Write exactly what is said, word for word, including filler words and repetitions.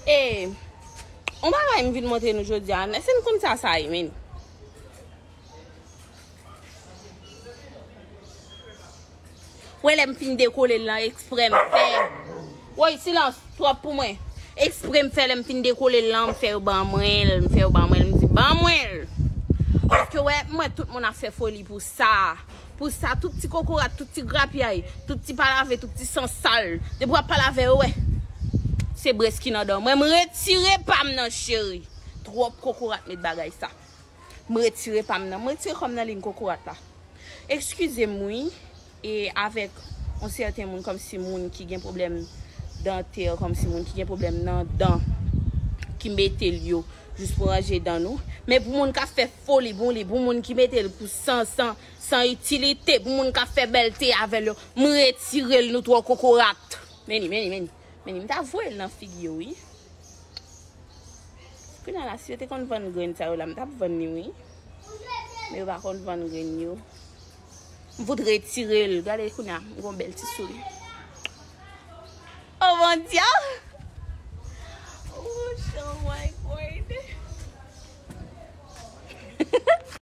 E, yon bagay m vin montre nou jodi a, èske n konn sa sa ye, menn? Wè, lè m fin dekole l lan, eksprè m fè. Woy, silans, twòp pou mwen. Eksprè m fè, lè m fin dekole l lan, m fè yo ban mwen l, m fè yo ban mwen l, m di ban mwen l. Paske wè, m wè tout moun ap fè foli pou sa. Pou sa, tout ti kokorat, tout ti grapyay, tout ti palave, tout ti sansal. Depi w ap palave yo, wè. Se brès ki nan dan. Mwen, m retire pa m nan, cheri. Twòp kokorat met bagay sa. M retire pa m nan. M retire kò m nan liy kokorat la. Eskize m, wi. E avèk yon sèten moun, kòmsi moun ki gen pwoblèm dantè, kòmsi moun ki gen pwoblèm nan dan, ki mete l yo jis pou ranje dan nou. Men pou moun k ap fè foli, pou li, pou moun ki mete l pou san, san, san itilite, pou moun k ap fè bèlte avè l yo, m retire l, nou twò kokorat. Men li, men li, men li. Men li, m ta voye l nan figi yo, wi. Kounye a la, si yo te konn vann grenn sa yo la, m t ap vann li, wi. Men yo pa konn vann grenn yo. M fout retire l. Gade kounye a, m gon bèl ti souri. Oh, Bondye!